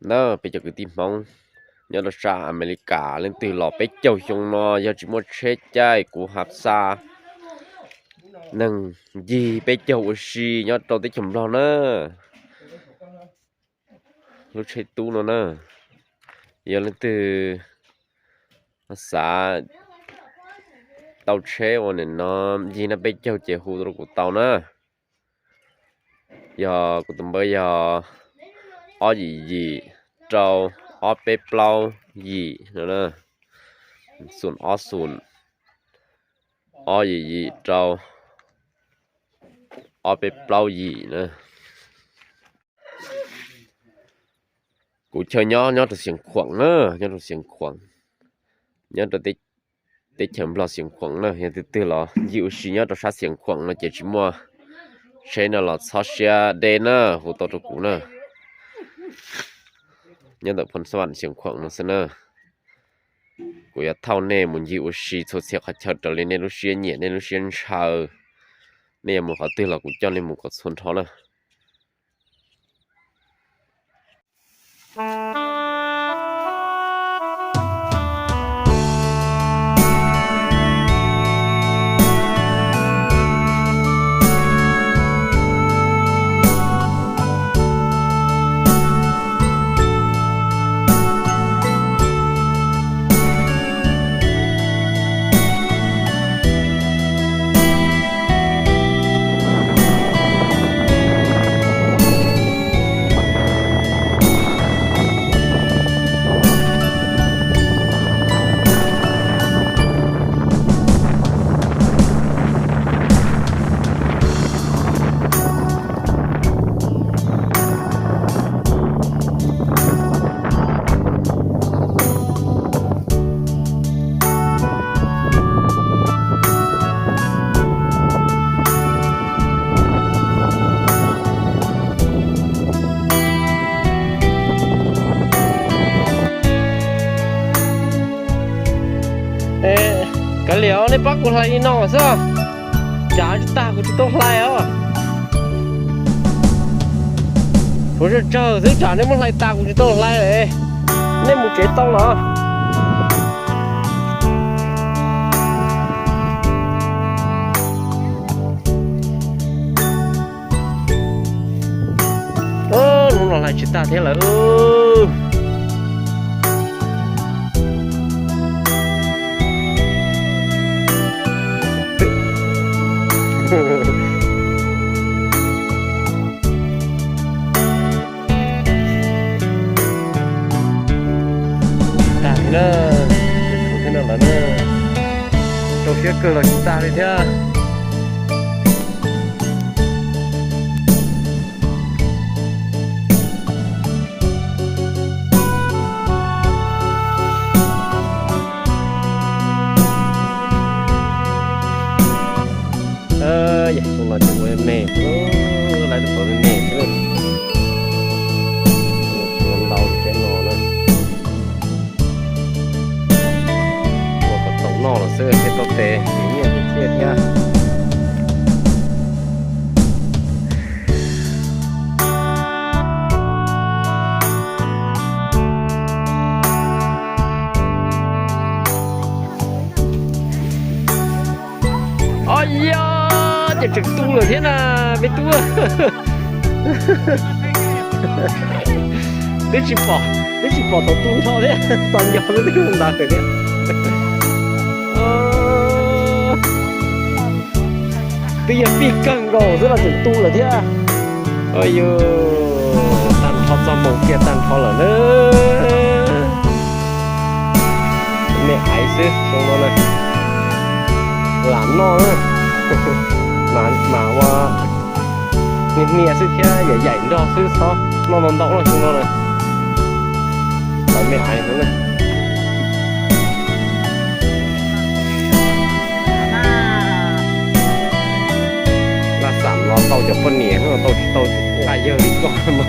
na, peb cov kwv tij Hmoob nyob rau sab Amelikas, leej twg los peb caug xyoo no yog tsis muaj tsheb caij kuv has xa neeg ncig peb caug ua si nyob rau teb chaws Nplog na. Lub tsheb tub no na, yog leej twg xav tau tsheb uas nim no ncig no peb caug ces hu rau kuv tau na. Yog kuv tus npawb yog ob yim yim rau ob peb plaub yim no, xoom ob xoom ob yim yim rau ob peb plaub yim na. Kuv chaw nyob nyob rau Xiav Khuam na, nyob rau Xiav Khuam, nyob rau teb chaws Nplog Xiav Khuam na. Yog tus twg los ncig ua si nyob rau sab Xiav Khuam no ces tsis muaj tsheb no los txhob siab deb na, hu tau rau kuv na. Nyob ntawm Phoos Xab Vam Xiav Khuam no xwb na. Kuv yuav thauj nej mus ncig ua si txhua txhia qhov chaw raws li nej lub siab nyiam nej lub siab ntshaw. Nej yuav mus qhov twg los kuv coj nej mus kom txhua nrho na. Kav liam, nej pab kuv hlais li no xwb, tsam tsis tag kuv tsis tau hlais os. Kuv tsawg tsawg xwb tsam nej muab hlais tas kuv tsis tau hlais lawm. Nej mus tsev tau los. Hnub no hlais tsis tag thiab lawm. Tag li na, thiab no lawm na, rau siab kawg los tsis tag li thiab. Yog tus no ces ua me, lawv tus pom me me xwb. Ua ntau li teb no na. Ua kom tau noj los xwb thiaj tau tes, nyiaj thiaj thiab. Os yog, ces tseem tu lawm thiab na, me tub. Twb tsis pom, twb tsis pom thaum tu nrho thiab, tos nco twb ntawd thiab. Twb yog fij kawg nkaus xwb los tseem tu lawm thiab. Yus tag nrho txog mus kiag tag nrho lawm na. Me aiv xwb xyoo no na, lam noj na, mas ua hnia hnia xwb thiab yaim yaim nrog xwb, txhob noj ntau ntau no xyoo no na. Lawv me aiv xwb na. Laj xam los tau cov poj niam, tau tsis tau nqa yawg li koj no.